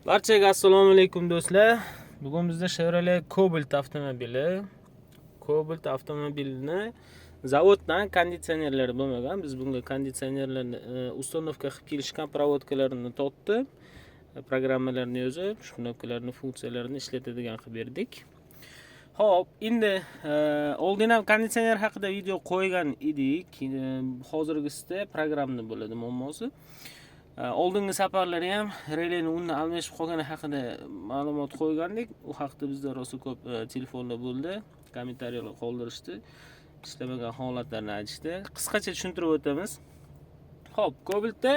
Barchaga assalomu alaykum, do'stlar. Bugun bizda Chevrolet Cobalt avtomobili. Cobalt avtomobilini zavoddan konditsionerlari bo'lmagan. Biz bunga konditsionerlarni установка qilib kelishgan, проводка larini tortib, programmalarni yozib, shu knopkalarni funksiyalarini ishlatadigan qilib berdik. Xo'p, endi oldin ham konditsioner haqida video qo'ygan edik. Hozirgisida programmani bo'ladi muammosi. Oldingi safarlari ham releni undan almashib qolgani haqida ma'lumot qo'ygandik. U haqda bizda rosa ko'p telefonlar bo'ldi, kommentariyalar qoldirishdi, ishlamagan holatlarni aytishdi. Qisqacha tushuntirib o'tamiz. Xo'p, Cobaltda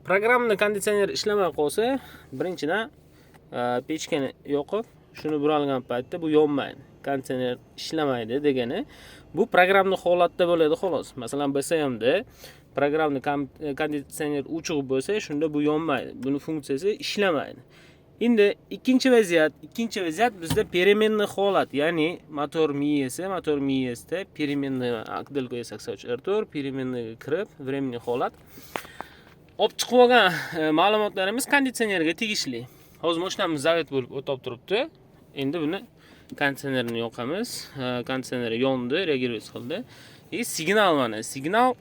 programmani konditsioner ishlamay qolsa, birinchidan pechkani yoqib, shuni buralgan paytda bu yonmaydi. Konditsioner ishlamaydi degani bu programmni holatda bo'ladi, xolos. Masalan, BSMda programmni konditsioner o'chiq bo'lsa, shunda bu yonmaydi. Buni funksiyasi ishlamaydi. Endi ikkinchi vaziyat bizda переменный holat, ya'ni motor miyasi, motor miyasida переменный ACDelco S83 R4 переменный ga kirib, временный holat olib chiqib olgan ma'lumotlarimiz konditsionerga tegishli. Hozir mashinamiz zavod bo'lib o'tab turibdi. Endi buni konditsionerni yoqamiz. Konditsioner yondi, реагировать qildi. И signal, mana signal,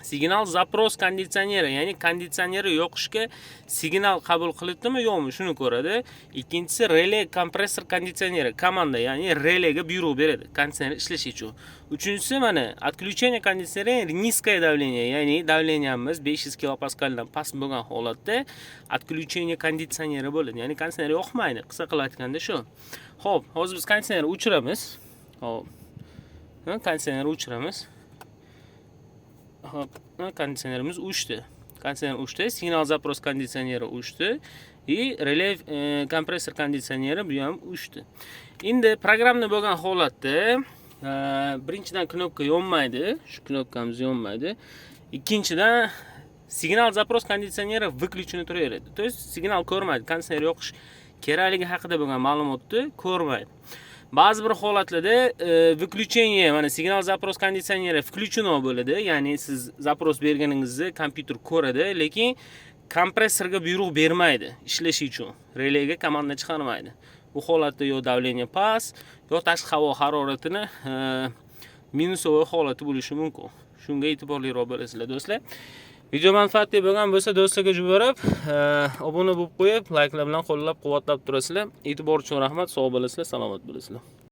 signal запрос кондиционера, ya'ni konditsionerni yoqishga signal qabul qilibdimi, yo'qmi, shuni ko'radi. Ikkinchisi реле компрессор кондиционера komanda, ya'ni relega buyruq beradi konditsioner ishlashi uchun. Uchinchisi mana отключение кондиционера низкое давление, ya'ni давление miz 500 kilopaskaldan past bo'lgan holatda отключение кондиционера bo'ladi, ya'ni konditsioner yoqmaydi. Qisqa qilib aytganda shu. Xo'p, hozir biz konditsionerni o'chiramiz. Xo'p, konditsionerni o'chiramiz. Xo'p, konditsionerimiz o'chdi. Konditsioner o'chdi, signal запрос кондиционера o'chdi и реле компрессор кондиционера, bu ham o'chdi. Endi programmani bo'lgan holatda birinchidan knopka yonmaydi, shu knopkamiz yonmaydi. Ikkinchidan signal запрос кондиционера выключенный turaveradi. То есть signal ko'rmaydi, konditsioner yoqish kerakligi haqida bo'lgan ma'lumotni ko'rmaydi. Ba'zi bir holatlarda выключение, mana signal запрос кондиционера включено bo'ladi, ya'ni siz запрос berganingizni kompyuter ko'radi, lekin kompressorga buyruq bermaydi ishlashi uchun, relega komanda chiqarmaydi. Bu holatda yo давление past, yo tashqi havo haroratini минусовой holati bo'lishi mumkin. Shunga e'tiborliroq bo'lasizlar, do'stlar. Video manfaatli bo'lgan bo'lsa, do'stlarga yuborib, obuna bo'lib qo'yib, layklar bilan qo'llab quvvatlab turasizlar. E'tibor uchun rahmat, sog' bo'lasizlar, salomat bo'lasizlar.